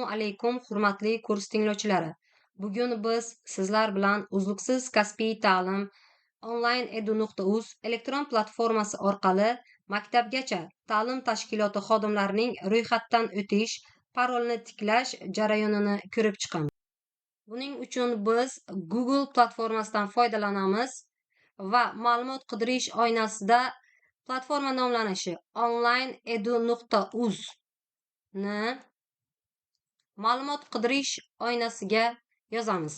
Alaykum, hurmatli kurs tinglovchilari. Bugun biz sizlar bilan uzluksiz kasbiy ta'lim onlayn edu.uz elektron platformasi orqali maktabgacha ta'lim tashkiloti xodimlarining ro'yxatdan o'tish, parolni tiklash jarayonini ko'rib chiqamiz. Buning uchun biz Google platformasidan foydalanamiz va ma'lumot qidirish oynasida platforma nomlanishi onlayn edu.uz ni ma'lumot qidirish oynasiga yozamiz.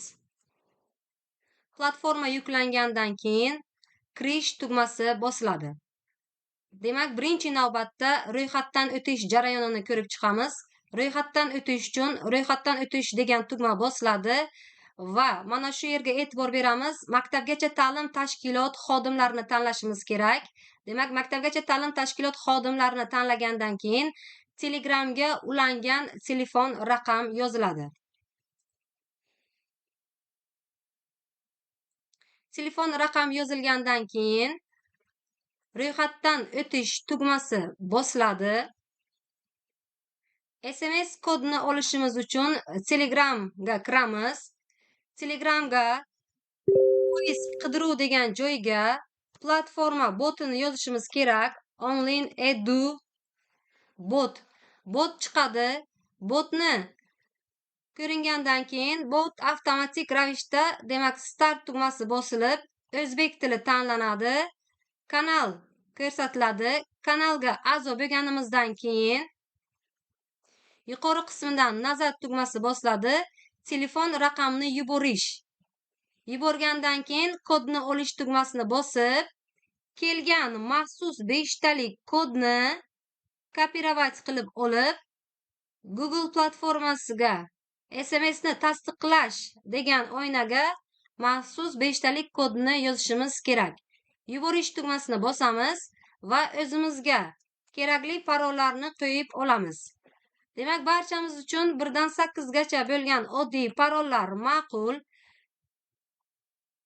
Platforma yuklangandan keyin kirish tugmasi bosiladi. Demak, birinchi navbatda ro'yxatdan o'tish jarayonini ko'rib chiqamiz. Ro'yxatdan o'tish uchun ro'yxatdan o'tish degan tugma bosiladi va mana shu yerga e'tibor beramiz. Maktabgacha ta'lim tashkilot xodimlarini tanlashimiz kerak. Demak, maktabgacha ta'lim tashkilot xodimlarini tanlagandan keyin Telegramga ulangan telefon raqam yoziladi. Telefon raqam yozilgandan keyin ro'yxatdan o'tish tugmasi bosiladi. SMS kodini olishimiz uchun Telegramga kiramiz. Telegramga poisk qidiruv degan joyga platforma botini yozishimiz kerak. Online edu bot. Bot chiqadi. Botni ko'ringandan keyin bot avtomatik ravishda, demak, start tugmasi bosilib, o'zbek tili tanlanadi. Kanal ko'rsatiladi. Kanalga a'zo bo'lganimizdan keyin yuqori qismidan nazar tugmasi bosiladi. Telefon raqamini yuborish. Yuborgandan keyin kodni olish tugmasini bosib, kelgan maxsus 5 talik kodni kopirovat qilib olib, Google platformasiga SMSni tasdiqlash degan oynaga maxsus 5 talik kodni yozishimiz kerak. Yuborish tugmasini bosamiz va o'zimizga kerakli parollarni qo'yib olamiz. Demak, barchamiz uchun 1 dan 8 gacha bo'lgan oddiy parollar ma'qul.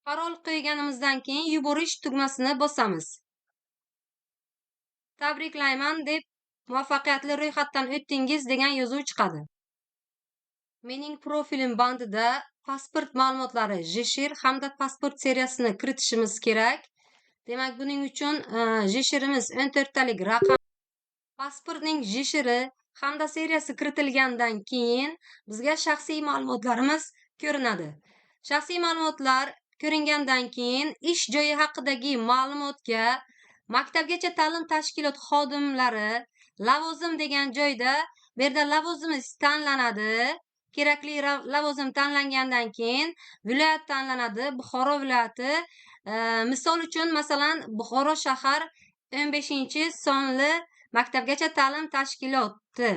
Parol qo'yganimizdan keyin yuborish tugmasini bosamiz. Tabriklayman deb muvaffaqiyatli ro'yxatdan o'tdingiz degan yozuv chiqadi. Mening profilim bandida pasport ma'lumotlari, JShir hamda pasport seriyasini kiritishimiz kerak. Demak, buning uchun JShirimiz 14 talik raqam. Pasportning JShiri hamda seriyasi kiritilgandan keyin bizga shaxsiy ma'lumotlarimiz ko'rinadi. Shaxsiy ma'lumotlar ko'ringandan keyin ish joyi haqidagi ma'lumotga maktabgacha ta'lim tashkilot xodimlari lavozim degan joyda bu yerda lavozimiz tanlanadi. Kerakli lavozim tanlangandan keyin viloyat tanlanadi. Buxoro viloyati. Misol uchun, masalan, Buxoro shahar 15-sonli maktabgacha ta'lim tashkiloti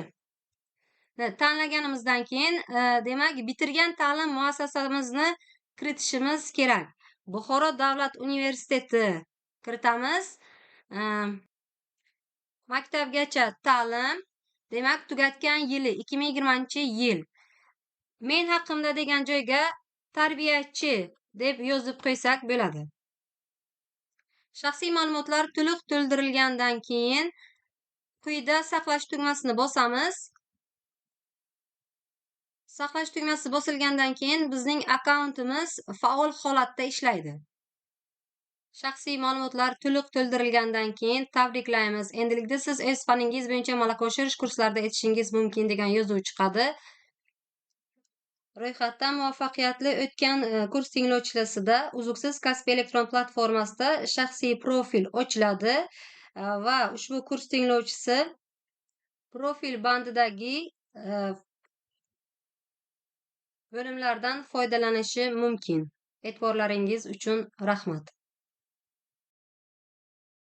tanlaganimizdan keyin, demak, bitirgan ta'lim muassasamizni kiritishimiz kerak. Buxoro davlat universiteti kiritamiz. Maktabgacha ta'lim, demak, tugatgan yili 2020-yil. Men haqimda degan joyga tarbiyachi deb yozib qo'ysak bo'ladi. Shaxsiy ma'lumotlar to'liq to'ldirilgandan keyin quyida saqlash tugmasini bosamiz. Saqlash tugmasi bosilgandan keyin bizning akkauntimiz faol holatda ishlaydi. Shaxsiy ma'lumotlar to'liq to'ldirilgandan keyin tabriklaymiz. Endilikda siz o'z faningiz bo'yicha malaka oshirish kurslarida o'tishingiz mumkin degan yozuv chiqadi. Ro'yxatdan muvaffaqiyatli o'tgan kurs tinglovchisida uzluksiz kasbiy elektron platformasida shaxsiy profil ochiladi va ushbu kurs tinglovchisi profil bandidagi bo'limlardan foydalanishi mumkin. E'tiborlaringiz uchun rahmat.